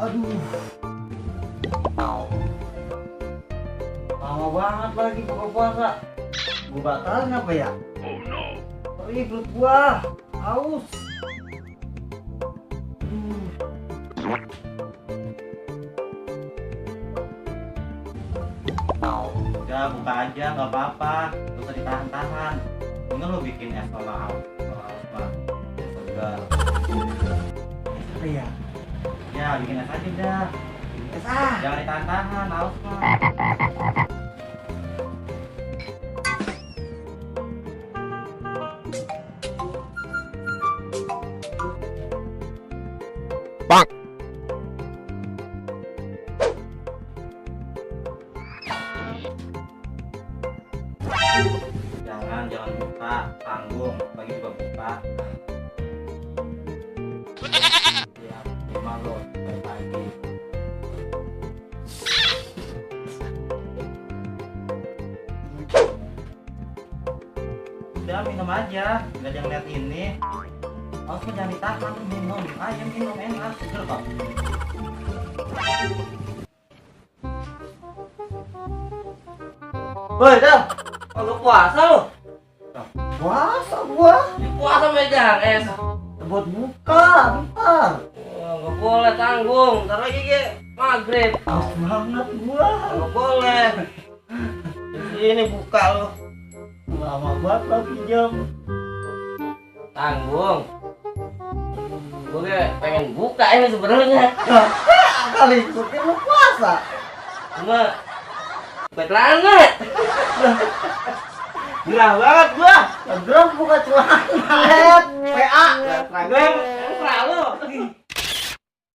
Aduh. Lama banget lagi buka puasa. Gua batalin apa ya? Oh no. Perih perut gua. Haus. Udah buka aja, nggak apa-apa. Gak usah ditahan-tahan. Mending lo bikin es kolak apa? Segar. Apa ya? Ya bikin es aja dah. Es jangan ditahan-tahan, haus mah. Bang. Jangan buka, tanggung, lagi juga buka. Ya, terima lo, sampai pagi. Udah minum aja, nggak jangan lihat ini. Harus jangan ditahan, minum. Ayo minum, enak, seger kok. Woi, Dam. Lu puasa lu? Puasa gua. Di puasa megang es. Buat buka, bentar. Nggak boleh tanggung. Ntar lagi ke maghrib. Haus banget gua. Nggak boleh. Di sini buka lu. Lama banget lagi jam. Tanggung. Gue pengen buka ini sebenarnya. Kali ikutin lu puasa. Cuma buka celana. Gerah banget gua. Gerah buka celana. PA. Gue selalu.